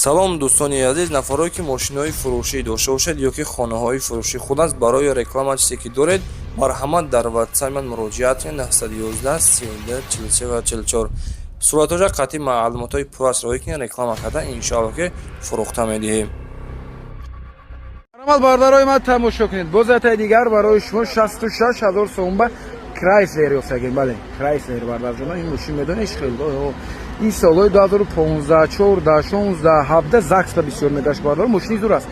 Салом, дӯстони азиз, нафарое ки мошинои фурӯшӣ дошта бошед ё ки хонаҳои фурӯшӣ худ аст, барои реклама чизе ки доред, марҳамат, дар ватсап ман муроҷиат кунед: 911 32 43 ва 44. Суратҳоша қатъи маълумотҳои пурраш роҳӣ кунед, реклама карда, иншоалло, ки фурӯхта медиҳем. Марҳамат, бародарои ман, тамошо кунед. Боз ятаи дигар барои шумо 66 ҳазор сомон ба Крайслер ёфтагем. Бале, Крайслер, бардарҷоно. Ин мошин медонед хел ин солҳои 2015, 14, 16, 17 ЗАГС-ба бисёр мегашт, бардаро. Мошини зур аст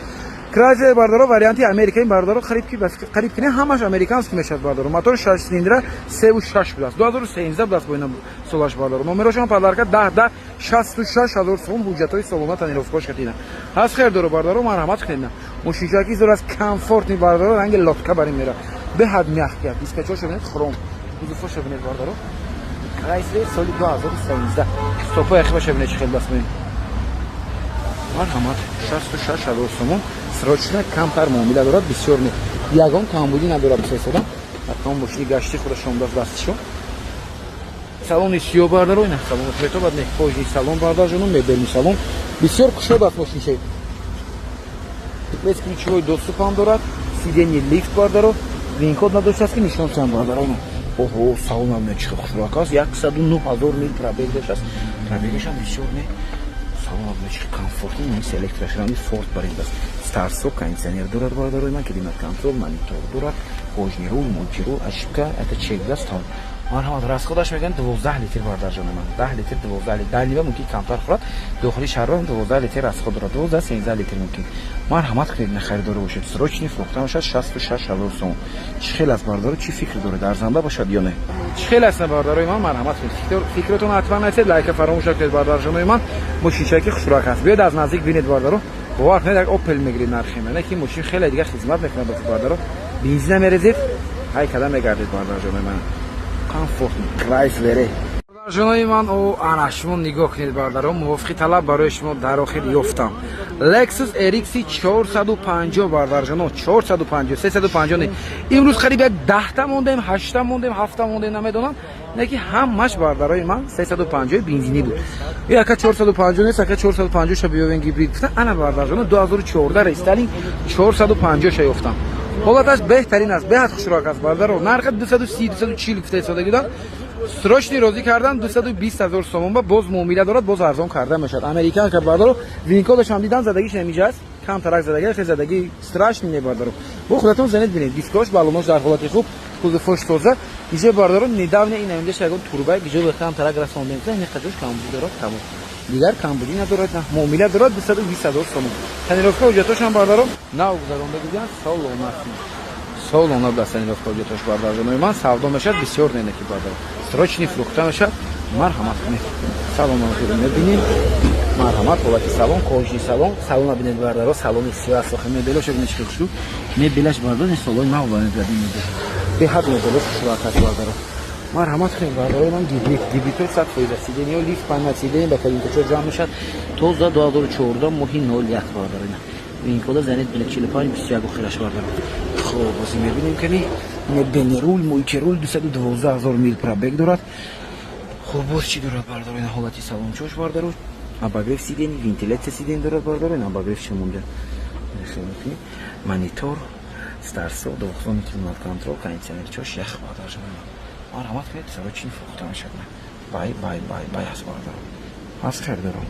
Крайслер, бардаро, варианти Америка. Ин, бардаро, хариб ки қариб ки не, ҳамаш американский мешавад, бардаро. Мотори 6 цилиндра, 3,6 будааст, 2013 будааст бо ина солаш, бардаро. Номерошон подарка 10 10. 66 ҳазор сомон, ҳуҷҷатҳои солона, тонировкош катина ҳаст. Хер доро, бардаро, марҳамат кунед. Мошинчаки зур аст, комфортный, бардаро, ранги лодка бар ин мера, беҳад мягкий аст. Дискачоша бинед, хром, кузовоша бинед, бардаро. Крайслер соли 2013, стопои ахибаша бинед, чӣ хел даст меин. Марҳамат, 66 ҳазор сомон, срочно. Камтар муомила дорад, бисёр не, ягон камбудӣ надорад. Бисёр ҳатман мошини гашти худаш омдааст, дастишо. Салони сиё, бардаро, ина салони метобад, не, кожаный салон, бардарҷоно, мебельный салон, бисёр кушод аст мошинча. Бесключевой доступ ҳам дорад, сиденье лифт, бардаро. Вин-код надоштааст, ки нишон сиям, бардаро. Оҳо, салонам не, чӣ хушрак аст. 109 ҳазор мил пробег доштааст, пробегашам бисёр не. Салонам не, чӣ комфортный, нес электроширани Форд бариндааст. Старт-стоп, кондиционер дорад, бародарои ман, климат контроль, монитор дорад, кожаный руль, мультируль, ошибка это чек даст там. Марҳамат, расходаш мегӯянд 12 литр, бардарҷони ман, 10 литр, 12 литр. Дальнийба мумкин камтар хӯрад, дохили шаҳрро 12 литр расход дорад, 12, 13 литр мумкин. Марҳамат кунед, на харидорӣ бошед, срочный фурӯхта бошад. 66 ҳазор сомон. Чӣ хел аст, бардаро, чӣ фикр доред, арзанда бошад ё не? Чӣ хел аст, бардарои ман? Марҳамат кунед, фикротон ҳатман нависед, лайка фаромӯш накунед, бардарҷонои ман. Мошинчаки хушрак аст, биёед, аз наздик бинед, бардаро. Бовар кунед, як Опел мегиред нархи мана ки мошин хеле дига хизмат мекунад, бардаро. Бензина мерезед, ҳай када мегардед, бардарҷонои ман. Комфорт Крайслере, бардарҷонои ман. О, ана шумо нигоҳ кунед, бардаро, мувофиқи талаб барои шумо дар охир ёфтам Lexus RX 450, бардарҷоно, 450, 350 не. Имрӯз қариб як 10-та мондем, ҳашта мондем, ҳафта мондем, намедонам, не ки ҳамаш, бардарои ман, 350 бензинӣ буд. Яка 450 нест, ака 450 ша биёвен, гибрид гуфтан. Ана, бардарҷоно, 2014 рестайлинг 450 ша ёфтам. Ҳолаташ беҳтарин аст, беҳад хушрок аст, бардаро. Нархи 230, 240 гуфта истода будам, срочный розӣ кардан 220 ҳазор сомон ба боз муомила дорад, боз арзон карда мешавад. Американка, бардаро, вин-кодашам дидам, задагиш намиҷа аст, камтарак задаги, хел задаги страшный не, бардаро. Бо худатон занед, бинед, дискош, балонош дар ҳолати хуб, кузовош тоза. Иҷо, бардаро, недавно ин амидаша ягон турба гиҷо камтарак расондем, ин қаҷош камбудӣ дорад, тамом, дигар камбудӣ надорад. Муомила дорад, 220 ҳазор сомон. Тонировка ҳуҷҷатошам, бардаро, нав гузаронда гудиан, солона солона даст тонировка ҳуҷҷатош, бардарҷонои ман. Савдо мешавад, бисёр не, ки, бардаро, срочный фурӯхта мешавад. Марҳамат кунед, салона мебинем. Марҳамат, ҳолати салон, кожаный салон. Салона бинед, бардаро, салони сиё аст. Охи мебелоша бинед, чӣ хушрӯ мебелаш, бардаро, солони нав мебелад, беҳад мебелош хушрӯак аст, бардаро. Марҳамат кунед, бардарои ман. Гибрид, гибридҳои 100%, сиденьё лифт, память сиденье, ба кабинкачо ҷамъ мешавад. Тоза, 2014, моҳи 01, бардаро. Вин-кода занед, бинед, 45 21 охираш, бардаро. Хоб, бозӣ мебинем кани мебельный руль, мультируль, 212 ҳазор мил пробег дорад. Хуб, боз чӣ дорад, бардаро? Ина ҳолати салончош, бардаро, обогрев сидений, вентиляция сидений дорад, бардаро. Ина обогрев шумонда, монитор, старт-стоп, двухзонный климат контроль, кондиционер чош ях, бардарҷон. Марҳамат кунед, срочный фурӯхта мешавад. Бай, бай, бай, бай аст, бардаро, ҳаст хер дорам,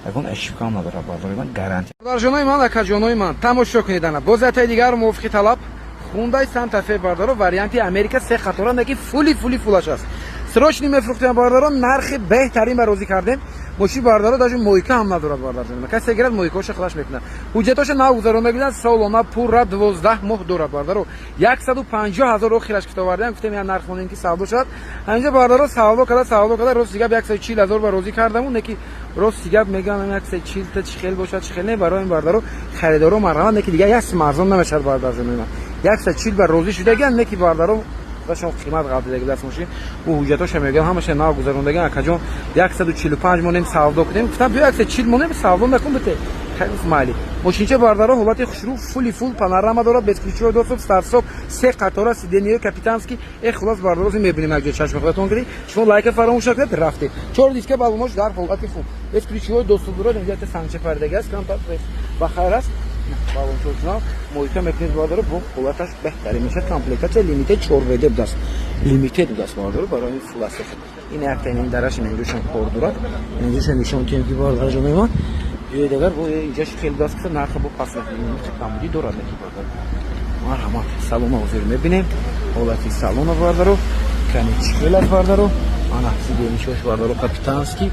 ягон ошибкаам надорад, бардарои ман, гарантия. Бардарҷонои ман, акаҷонои ман, тамошо кунед, ана боз ятаи дигар мувофиқи талаб Хундай Сантафе, бардаро, варианти Америка, се қатора, неки фули фули фулаш аст. Срочный мефурӯхтем, бардаро, нархи беҳтарин ба розӣ кардем. Мошин, бардаро, даже мойка ҳам надорад, бардарҷон. Касе гирад, мойкаоша худаш мекунад. Ҳуҷҷатоша нав гузаронда гирад, солона, пурра, 12 моҳ дорад, бардаро. 150 ҳазор охираш гуфта овардем, гуфтем я нарх монем, ки савдо шавад. Ҳаминҷа, бардаро, савдо карда, савдо карда, рости гап, 140 ҳазор ба розӣ кардаму, неки рости гап мегӯям, 140 та чӣ хел бошад, чӣ хел не. Барои ин, бардаро, харидоро, марҳамат, неки дигар як сим арзон намешавад, бардарҷонои ман. 140 ба розӣ шудагиам, неки, бардаро, худашон қимат ғалтидаги даст мошин. Ӯ ҳуҷҷатоша мегӯям, ҳамаша нав гузарондагиам. Акаҷон, 145 монем, савдо кунем, гуфтам, биё, 140 монем, савдо накун, бите. Хай, гуфт, майли. Мошинча, бардаро, ҳолати хушрӯ, фулли фул, панорама дорад, бесключевой доступ, старт-стоп, се қатора сиденье капитанский. Хулос, бардаро, мебинем, як ҷо чашми худатон кардӣ. Шумо лайка фаромӯш накунед, рафтед. Чор диска, баллонаш дар ҳолати хуб, бесключевой доступ дорад. Инҷа якта сангча пардаги аст, камтар ба хайр аст. Баллончошна мойка мекунед, бардаро, бо ҳолаташ беҳтарин мешавад. Комплектация лимитед, 4 ВД будааст, лимитед будааст, бардаро, барои фул аст. Ин якта ин дараш, инҷошам кор дорад, инҷоша нишон тием, ки бардаро ман ҷои дигар бо инҷаш хеле будааст, ки нарха бо пас камбудӣ дорад. Леки, бардаро, марҳамат, салона ҳозир мебинем, ҳолати салона, бардаро, кани чӣ хел аст, бардаро. Ана сиденье шош, бардаро, капитанский,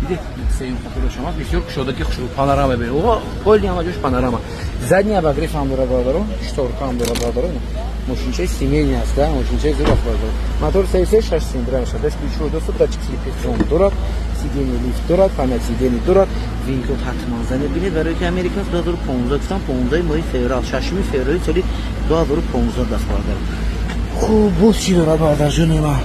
диде, сеюм қатораш омад, бисёр кушодаки, хушрӯ, панорама бибин, о, полный ҳама ҷош панорама, задний обогрев ҳам дорад, бардаро, шторка ҳам дорад, бардаро. Мошинчаи семейный аст, да, мошинчаи зур аст, бардаро. Мотор се шаш цилиндра мешавад, бесключевой доступ, датчик слепых зон дорад, сиденье лифт дорад, память сидений дорад. ВИН-код ҳатман зане бинед, барои ки американс 2015 гуфтам, 15 моҳи феврал, 6 феврали соли 2015 даст, бардаро. Хуб, боз чӣ дорад, бардарҷони ман?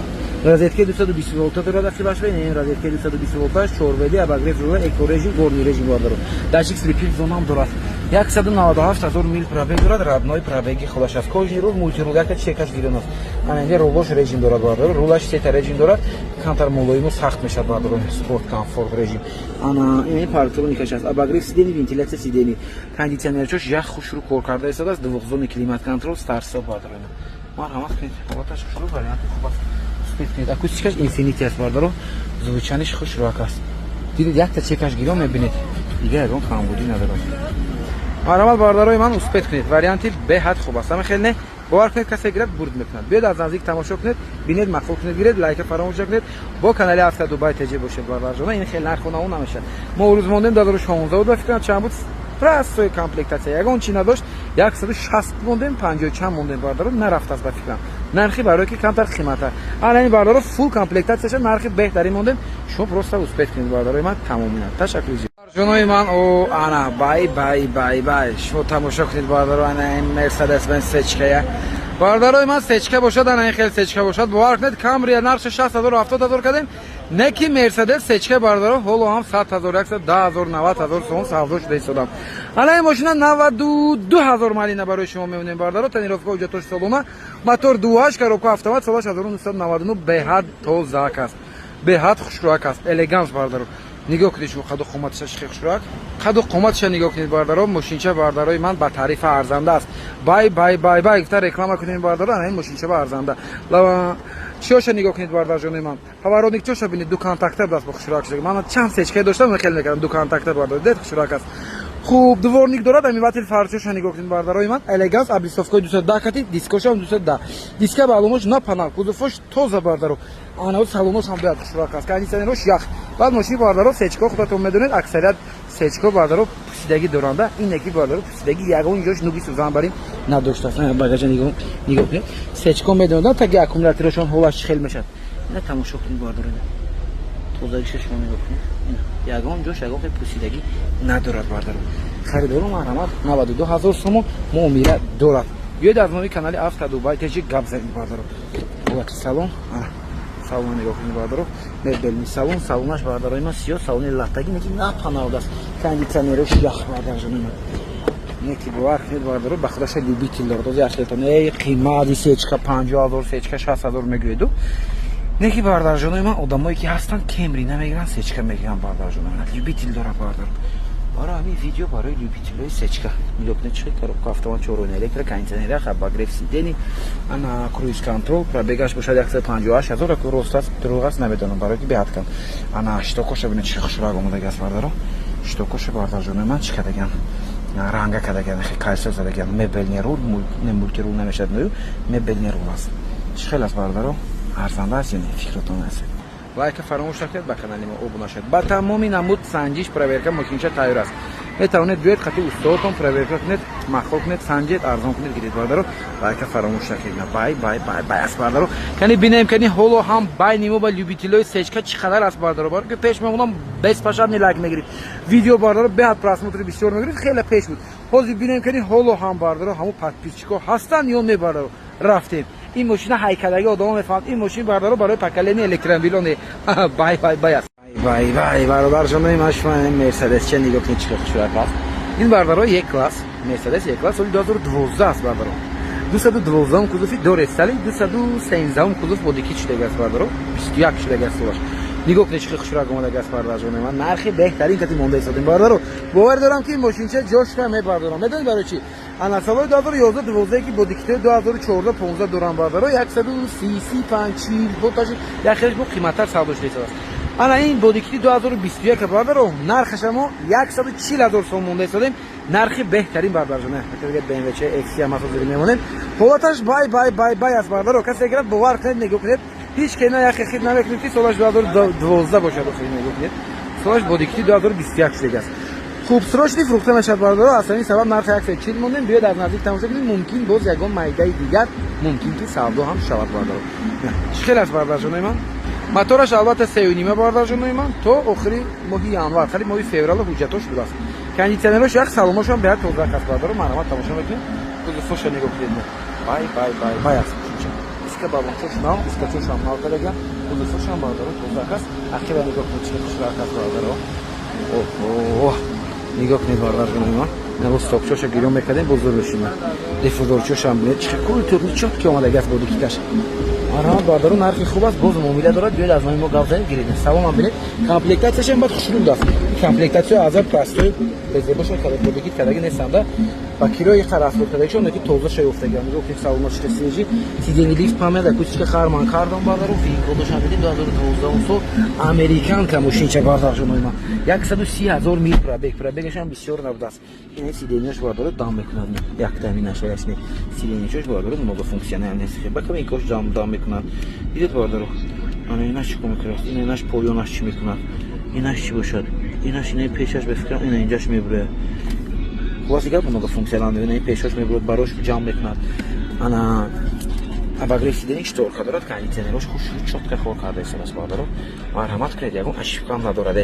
Розеткаи 220 волта дорад, ақибаш бин, розеткаи 220 волташ, 4 ВД, обогрев рула, эко режим, горный режим, бардаро, датчик слепых зон ҳам дорад. 197 ҳазор мил пробег дорад, родной пробеги худаш аст. Кожаный руль, мультируль, якта чекаш гирон аст. Ана инҷа рулош режим дорад, бардаро, рулаш сета режим дорад, камтар мулоиму сахт мешавад, бардаро, спорт, комфорт режим. Ана ин парктроникаш аст, обогрев сидений, вентиляция сидений, кондитсионерчош як хушрӯ кор карда истодааст, двухзонный климат контроль, старт-стоп, бардаро. Марҳамат кунед, ҳолаташ хушрӯ, варианти хуб аст, успеть кунед. Акустикаш Инфинити аст, бардаро, звучаниш хушрӯак аст. Дидед, якта чекаш гирон мебинед, дигар ягон камбудӣ надорад. Марҳамат, бародарои ман, успеть кунед, варианти беҳад хуб аст. Ама хел не, бовар кунед, касе гирад, бурд мекунад. Биёд, аз наздик тамошо кунед, бинед, маъқул кунед, гиред. Лайка фаромӯш накунед, бо канали Авто Дубай ТЖ бошед, бародарҷона. Ин хел нарху намешавад. Мо рӯз мондем, 2016 буд, ба фикрам, чанд буд, простой комплектация, ягон чи надошт, 160 мондем, панҷоҳ чанд мондем, бародаро, нарафтааст, ба фикрам, нархи, барое ки камтар қимата. Ана ин, бародаро, фул комплектацияша нархи беҳтарин мондем. Шумо просто успеть кунед, бародарои ман, тамомина. Ташаккури зиёд, ҷонои ман. О, ана, бай, бай, бай, бай, шумо тамошо кунед, бародаро, ана ин Мерседес Бенз сечкая, бародарои ман, сечка бошад, ана ин хел сечка бошад. Бовар кунед, Камрия нархша 60 0, 70 000 кардем, не ки Мерседес сечка, бародаро, ҳоло ҳам 100 000, 110 000, 90 000 сомон савдо шуда истодам. Ана ин мошина 92 000 малина барои шумо мемонем, бародаро. Тонировка, ҳуҷҷатош солона, мотор дуаш, коробка автомат, солаш 1999, беҳад тозаак аст, беҳад хушрӯак аст, элеганс, бародаро. Нигоҳ кунед шумо қаду қоматаша, хеле хушрӯак, қаду қоматаша нигоҳ кунед, бародаро. Мошинча, бародарои ман, ба тарифа арзанда аст. Бай, бай, бай, бай гуфта реклама кунем, бародаро. Ана ин мошинча ба арзанда. Чиёша нигоҳ кунед, бародарҷонои ман, поворотникчоша бинед, ду контакта будааст, бо хушрӯак шуда. Ман чанд сечкае доштам, хеле мекардам ду контакта, бардаро, дед, хушрӯак аст. Хуб, дворник дорад, омыватель фарчоша нигоҳ кунед, бародарои ман, элеганс, облицовкаи 210 кати, дискошам 210 диска, баллонош напанал, кузовош тоза, бардаро. Ана салонош ҳам бояд хушрӯак аст, кондитсионерош ях. Баъд мошини, бардаро, сечко, худатон медонед, аксарият сечко, бардаро, пусидагӣ доранда. Ин яки, бардаро, пусидагӣ ягон ҷош нуги сӯзан барин надоштааст. Багажа нигоҳ кунед, сечко медонад, таги аккумуляторашон ҳолаш чӣ хел мешавад. Ина тамошо кунед, бардаро, тозагиша шумо нигоҳ кунед, ягон ҷош ягон хел пусидагӣ надорад, бардаро. Харидору, марҳамат, 92 000 сомон муомила дорад. Биёед, аз номи канали Авто Дубай ТЖ гап занед, бардаро. Ҳолати салон, салона нигоҳ кунед, бардаро, мебельный салон, салонаш, бардарои ман, сиёҳ, салони латтагӣ, неки напаналдааст, кондитсионерош ях, бардарҷони ман. Неки бовар кунед, бардаро, ба худаша любитель дорад. Ози яхелтон эй, қимати сечка 50 000, сечка 60 000 мегӯеду. Неки, бардарҷонои ман, одамое ки ҳастанд, Кемри намегиранд, сечка мегиранд, бардарҷонои ман, любитель дорад, бардар. Барои ҳамин видео барои любителои сечка. Нигоҳ кунед, чӣ коробка автомат, чорона электро, кондитсионер, обогрев сидений, ана круиз контроль. Пробегаш бошад 158 000, аку рост аст, дурӯғ аст, намедонам, барои ки беҳад кам. Ана щитокоша бинед, чӣ хушрак омодаги аст, бардаро. Щитокоша, бардарҷонои ман, чӣ кардагиан, ранга кардагиан, кайсо задагиан. Мебельный руль, не мультируль намешавад, ную мебельный руль аст. Чӣ хел аст, бардаро, арзанда аст ё не, фикротон аст. Лайка фаромӯш накунед, ба канали мо обуна шавед. Ба тамоми намуд санҷиш, проверка мошинча тайёр аст. Метавонед биёед, қати устодотон проверка кунед, маъқул кунед, санҷед, арзон кунед, гиред, бардаро. Лайка фаромӯш накунед. Бай, бай, бай, бай аст, бардаро. Кани бинем, кани ҳоло ҳам байни мо ба любителои сечка чӣ қадар аст, бардаро. Баро ки пеш мемонам, беспощадный лайк мегирид видео, бардаро, беҳад просмотри бисёр мегирид, хеле пеш буд. Ҳозир бинем, кани ҳоло ҳам, бардаро, ҳамун подписчико ҳастанд ё не, бардаро. Рафтем. Ин мошина ҳайкалаги одамо мефаҳмад. Ин мошин, бардаро, барои поколение электромобилоне. Бай, бай, бай аст. Бай, бай, бародарҷонои ман, шумо Мерседес ча нигоҳ кунед, чӣ хушрак аст. Ин, бардаро, Е класс, Мерседес Е класс, соли 2012 аст, бардаро. 212 кузови дорестали, 213 кузов бодики шудагӣ аст, бардаро, 21 шудагӣ аст солаш. Нигоҳ кунед, чӣ хушрак омадагӣ аст, бардарҷони ман. Нархи беҳтарин кати монда истодем, бардаро. Бовар дорам, ки ин мошинча ҷошка мебардорам. Медонед барои чӣ? Ана солҳои 2011, 12, ки бодикитои 2014, 15 дорам, бардаро, 130, 35, 40 боташи, як хелеш бо қиматтар савдо шуда истодааст. Ана ин бодикити 2021, бардаро, нархаша мо 140 ҳазор сом монда истодем. Нархи беҳтарин, бардарҷоне. BMW X ҳам ҳозир мемонем. Ҳолаташ бай бай бай бай аст, бардаро. Касе гирад, бовар кунед, нигоҳ кунед, ҳеҷ кена як хит намекунед, ки солаш 2012 бошад. Охир, нигоҳ кунед, солаш бодикити 2021 шудагӣ аст. Хуб, срочный фурӯхта мешавад, бардаро. Аз ҳамин сабаб нархи 140 мондем. Биёед, аз наздик тамошо кунед. Мумкин, боз ягон майдаи дигар мумкин, ки савдо ҳам шавад, бардаро. Чӣ хел аст, бардарҷонои ман? Мотораш албатта сеюнима, бардарҷонои ман, то охири моҳи январ, хари моҳи феврал ҳуҷҷатош будааст. Кондитсионерош як, салоношам беҳад тозак аст, бардаро. Марҳамат, тамошо мекунед. Кузовоша нигоҳ кунед, бай бай бай бай аст. Диска балончош нав, дискачошам нав кардаган, кузовошам, бардаро, тозак аст. Ақиба нигоҳ кунед, чӣ хушрак аст, бардаро. Оҳ, нигоҳ кунед, бардарҷонои ман. Наво стопчоша гирён мекардем, бозор бошина. Диффузорчошам бинед, чӣ культурный, чётко омадаги аст бодикиташ. Марҳамат, бардаро, нархи хуб аст, боз муомила дорад. Биёед, аз номи мо гап занед, гиред. Салонам бинед, комплектатсияшам баъд хушруд аст. Комплектатсия азар простой безебоша, бодикит кардаги нестанда, ба кирои қарасбор кардагишон, ки тоза шаёфтага. Нигоҳ кунед, салоно чӣ свежий, сиденье лифт, память, акустика Харман Кардон, бардаро. Вин-кодошам бидем, 2012 сол, американка мошинча, бардарҷонои ман. 130 ҳазор мил пробег, пробегашам бисёр набудааст. Ин сиденьяш, бардаро, дам мекунад, яктаминаша ясне сиденьячош, бардаро, многофункциональный, бакам ин кош дам дам мекунад. Дидед, бардаро? Ана инаш чӣ кор мекунад? Ина инаш поёнаш чӣ мекунад? Инаш чӣ бошад? Инаш инаи пешаш, ба фикрам, ина инҷаш мебурояд. Хулоси гап, многофункциональный, инаи пешаш мебурад, барош ҷамъ мекунад. Ана обогрев сиденье, шторка дорад, кондитсионерош хуш, чётко кор карда истодааст, бардаро. Марҳамат кунед, ягон ошибкам надорад.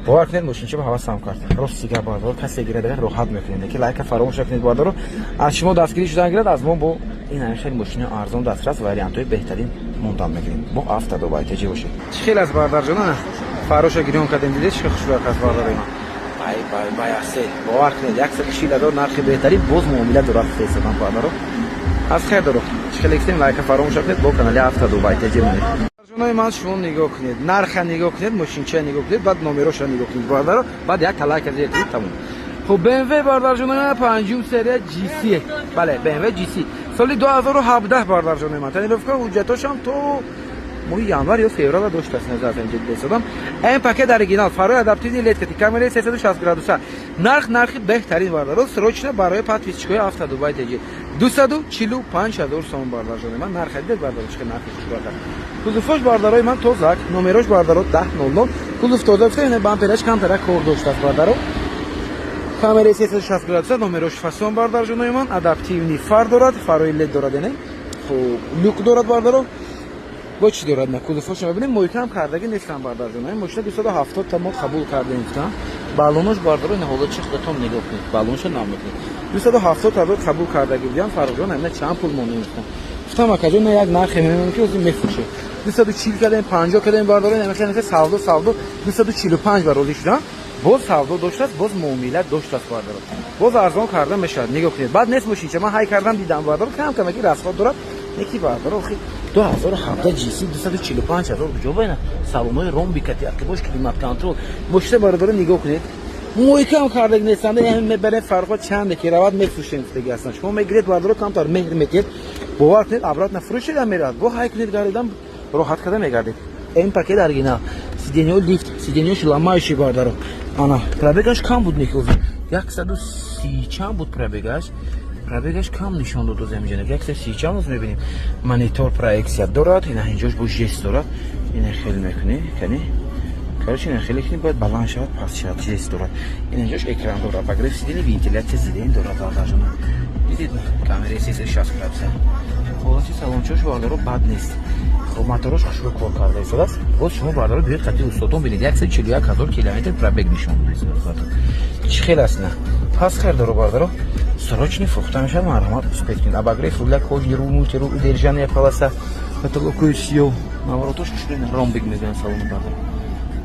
Бовар кунед, мошинча ба ҳавасам кард. Рости гап, бардаро, касе гирад, агар роҳат мекунед, ки лайка фаромӯш накунед, бардаро. Аз шумо дастгирӣ шудан гирад, аз мо бо ин ҳамин хеле мошини арзон, дастрас, вариантҳои беҳтарин мондан мекунем. Бо Автодубай теҷи бошед. Чӣ хел аст, бардарҷон? Фароша гирён кардем, дидед, чӣ хушрӯяк аст, бардарои ман. Бай бай бай асе. Бовар кунед, 140 ҳазор, нархи беҳтарин, боз муомила дорад, фесадан, бардаро. Аз хер доро. Чӣ хеле гуфтем, лайка фаромӯш накунед, бо канали Автодубай теҷи монед. Ҷонои ман, шумо нигоҳ кунед, нарха нигоҳ кунед, мошинча нигоҳ кунед, баъд номероша нигоҳ кунед, бардаро, баъд як лайка зер кунед, тамом. Хуб, BMW, бардарҷонои ман, панҷум серия GC, бале, BMW GC, соли 2017, бардарҷонои ман. Тонировка, ҳуҷҷатошам то моҳи январ ё феврала доштааст, назар инҷо дидесодам. М пакет, оригинал, фарои адаптивный LED кати, камераи 360 градуса. Нарх, нархи беҳтарин, бардаро, срочно барои подписчикои Автодубай теҷи 245 ҳазор сомон, бардарҷонои ман. Нарха дидед, бардаро, чӣ нархи хушрӯяк аст. Кузовош, бардарои ман, тозак, номерош, бардаро, 1000, кузов тоза гуфта, бампераш камтара кор доштааст, бардаро. Камераи 360 градуса, номерош фасон, бардарҷонои ман. Адаптивный фар дорад, фарои LED дорад, яъне хуб, люк дорад, бардаро. Бо чӣ дорад? На, кузовҳошо мебинем, мойкаам кардагӣ нестам, бардарҷонои. Мошина 270 та мо қабул кардем, гуфтам. Баллонош, бардаро, ин ҳолат чи, худатон нигоҳ кунед, баллоншо нам мекунед. 270 ҳазор қабул кардагӣ будям, Фаррухҷон, ина чанд пул монем, гуфтам. Гуфтам, акаҷон, на, як нархе мемонем, ки озим мефурӯшем. 240 кардем, 50 кардем, бардаро, ина савдо, савдо, 245 ба розӣ шудам. Боз савдо доштааст, боз муомила доштааст, бардаро, боз арзон карда мешавад. Нигоҳ кунед, баъд нест мошинча. Ман ҳай кардам, дидам, бардаро, кам камаки расход дорад. Неки, бардаро, охи, 2017 GC, 245 ҳазор, куҷо байна? Салонои ромбикати, ақибош климат контроль. Мошина, бародаро, нигоҳ кунед, мойкам кардаг нестанда. Мебарем, фарқо чанде ки равад, мефурӯшем, гуфтаги ҳастан. Шумо мегиред, бардаро, камтар меҳр метиҳед, бовар кунед, обратно фурӯшеда меравад. Бо ҳай кунед, гардидан роҳат карда мегардед. М пакет, оригинал, сиденьё лифт, сиденьёш ломающий, бардаро. Ана пробегаш кам буд, некози 130 чанд буд пробегаш. Пробегаш кам нишон дод, оз ҳамиҷа 130 чанд оз мебинем. Монитор, проекция дорад, ина инҷош бо жест дорад, ина хел мекунӣ, кани, короче, ина хеле кунӣ, бояд баланд шавад, паст шавад, жест дорад. Ина инҷош экран дорад, обогрев сиденье, вентиляция сиденье дорад, бардарҷона. Дидед, камераи 360 градуса. Ҳолати салончош, бардаро, бад нест. Хоб, мотораш хушрӯ кор карда истодааст. Боз шумо, бардаро, биёед, қати устодон бинед. 141 ҳазор километр пробег нишон додааст. Чӣ хел аст? На, пас хердаро, бардаро, срочный фурӯхта мешавад. Марҳамат, успеть кунед. Обогрев руля, кожаный руль, мультируль, удержание полоса, потолокой сиёҳ, наворотош хушрӯ, ромбик мегӯянд салони, бардаро.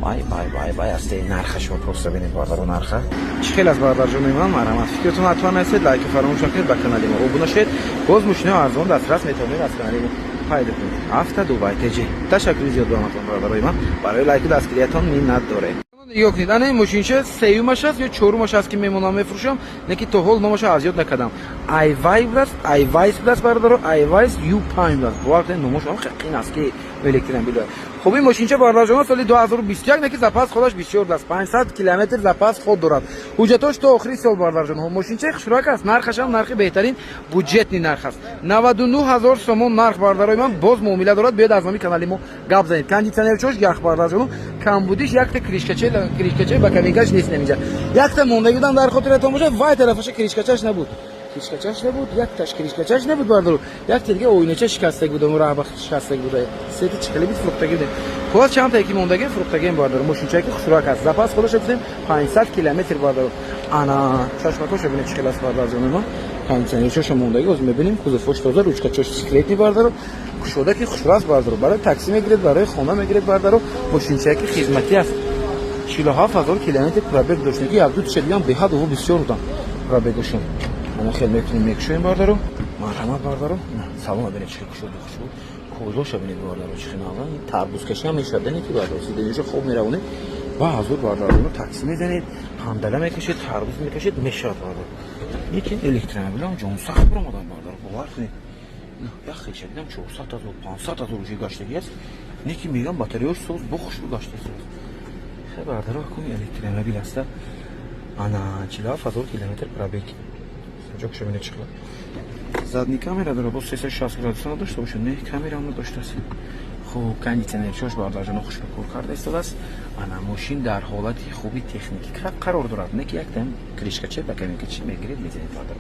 Бай, бай, бай, бай аст. Нархашро просто бинед, бародаро, нарха чӣ хел аст, бародарҷонои ман. Марҳамат, фикртон ҳатман нависед, лайки фаромӯш накунед, ба канали мо обуна шавед. Боз мошинаи арзон дастрас метавонед аз канали мо пайдо кунед. Авто Дубай ТЖ. Ташаккури зиёд ба ҳаматон, бародарои ман, барои лайку дастгириятон миннат дорем. Нигоҳ кунед, ана ин мошинча сеюмаш аст ё чорумаш аст, ки мемонам, мефурӯшам, не ки то ҳол номаша аз ёд накардам. Айвай будааст, Айвайс будааст, бародаро, Айвайс Ю5 будааст. Бовар кунед, номаш ҳам хеле қин аст, ки электромобил. Хуб, ин мошинча, бародарҷонон, соли 2021, не ки запас ход аш бисёр аст, 500 километр запас ход дорад. Ҳуҷҷатош то охири сол, бародарҷонҳо. Мошинчаи хушрак аст, нархашам нархи беҳтарин, бюджетный нарх аст, 99 ҳазор сомон нарх, бародарои ман, боз муомила дорад. Биёд, аз номи канали мо гап занед. Кондитсионерчош ях, бародарҷонон, камбудиш якта крышка ча, боковинка ш нест. Инҷа якта мондагӣ будам, дар хотиратон бошад, вай тарафаша крышка чаш набуд, крышка чаш набуд, якташ крышка чаш набуд, бародаро. Якта дига оинача шикастаг буда, раҳба шикастаг буда, сети чикали бит, фурӯхтагӣ будем. Хулос, чандта ки мондагӣ фурӯхтагием, бародаро. Мошинчае ки хушрак аст, запас ход аша гуфтем 500 километр, бародаро. Ана чашмакоша бинед, чӣ хел аст, бародарҷони мо. Кондитсионерчоша мондагӣ, ҳозир мебинем. Кузовош тоза, ручка чош секретный, бародаро. Кушода ки хушрас, бародаро, барои такси мегиред, барои хона мегиред, бародаро. Мошинчае ки хизматӣ аст, 47 ҳазор километр пробег дошт, ки якду тиша дигам беҳад ово бисёр будам пробег ошон. Ана хел мекунем, мекушоем, бародаро. Марҳамат, бародаро, салон бинед, чӣ кушоду хушбуд. Кожоша бинед, бародаро, чӣ хел тарбузкашӣ ҳам мешавад, не ки, бародаро, сиденья ша хоб меравонед ба ҳазур, бародаро, такси мезанед, ҳандала мекашед, тарбуз мекашед, мешавад, бародаро. Лекин электромобилам ҷонсахт баромадан, бародаро, бовар кунед, як хелша дидам, 400 ҳазор, 500 ҳазор уже гаштагӣ аст, не ки мегам, батареяш соз, бо хушбу гаштааст. Хе, бародаро, кун электромобил аста. Ана 47 ҳазор километр пробег. Ҷокша бинед, чӣ хел. Задний камера дора, боз 360 градуса надошта бошад, не, камера надоштааст. Хуб, кондитсионерчош, бародарҷоно, хушбу кор карда истодааст. Ана мошин дар ҳолати хуби техникӣ қарор дорад, не ки яктам крышка ча, боковинка чи мегиред, мезанед, бародар,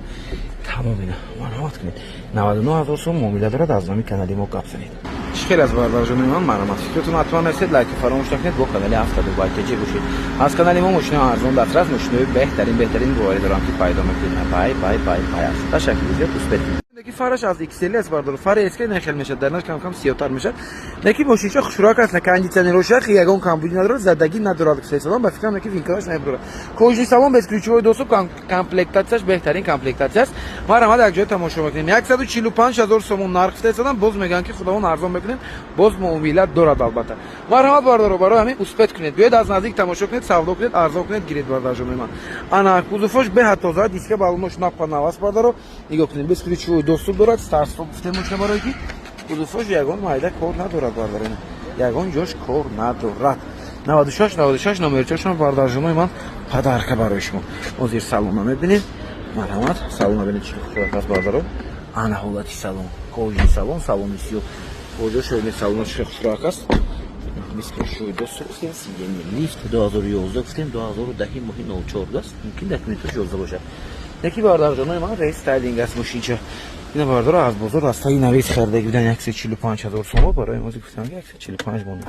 тамом. Ина марҳамат кунед, 99 ҳазор сом муомила дорад, аз номи канали мо гап занед. Чӣ хел аст, бародарҷонои ман? Марҳамат, фикртон ҳатман нависед, лайки фаромӯш накунед, бо канали Авто Дубай ТЖ бошед. Аз канали мо мошинаи арзон дастрас, мошинои беҳтарин, беҳтарин, боварӣ дорам, ки пайдо мекунед. Бай, бай, бай, бай аст. Ташаккури зиёд, успеть. Ки фараш аз XL аст, бардор, фари SK нахел мешад, дар наш кам кам сиётар мешад. Лекин мошинча хушрак аст, кондитсионероша ягон камбудӣ надорад, задагӣ надорад. Салон ба фикрам, ки винкалаш намебарад. Кожаный салон, бесключевой доступ, комплектация ш беҳтарин комплектация аст. Марҳамат, як ҷой тамошо мекунем. 145 ҳазор сомон нарх фитесадам, боз мегӯянд, ки худованд арзон мекунем, боз муомила дорад албатта. Марҳамат, бардоро, барои ҳамин успеть кунед, биёед, аз наздик тамошо кунед, савдо кунед, арзон кунед, гиред, бародарҷонои ман. Ана кузовош беҳад тоза, диска балонош напа наваст, бардаро, нигоҳ кунед. Бесключевой доступ дорад, старт-стоп гуфтем мошина, барое ки кузовош ягон майда кор надорад, бардаро, ягон ҷош кор надорад. 96 96 номерчошон, бардарҷонои ман, подарка барои шумо. Ҳозир салона мебинед, марҳамат, салона бинед, чӣ хушрак аст, бардаро. Ана ҳолати салон, кожаный салон, салони сиёҳ, кожа шоини салона чӣ хушрак аст. Бесключевой доступ гуфтем, сиденье лифт, 2011 гуфтем, 2010 моҳи 04 аст, мумкин документош 11 бошад. Яки, бардарҷонои ман, рестайлинг аст мошинча. Ина, бардоро, аз бозор аз таги навис харидаги будан, 145 ҳазор сомо. Барои мози гуфтам, 145 монда.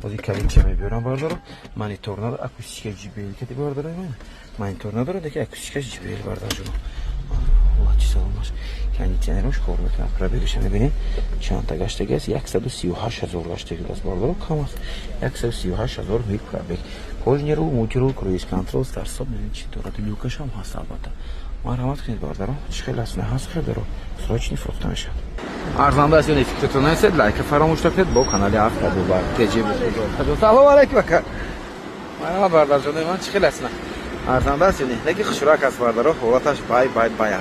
Ози калидча мебиёрам, бардоро. Монитор надор, акустика JBL кади, бардорои ман, монитор надорад, яки акустика JBL, бардарҷоно. Ҳолати салонаш, кондитсионерош кор мекунад. Пробег аша мебинед, чандта гаштаги аст? 138 ҳазор гаштаги аст, бардоро, кам аст, 138 ҳазор мил пробег. Кожаный рул, мультирул, круиз контрол, старт-стоп, чӣ дорад, люк ашам ҳаст албатта. Марҳамат кунед, бародаро. Чӣ хел аст, ҳаст, хелдаро срочный фурӯхта мешавад. Арзанда аст ё не, фикртон нависед, лайка фаромӯш накунед, бо канали Авто Дубай ТЖ. Салом алейкум, ака. Марҳамат, бародарҷонои ман, чӣ хел аст, на арзанда аст ё не? Лекин хушрак аст, бардаро, ҳолаташ бай, бай, бай.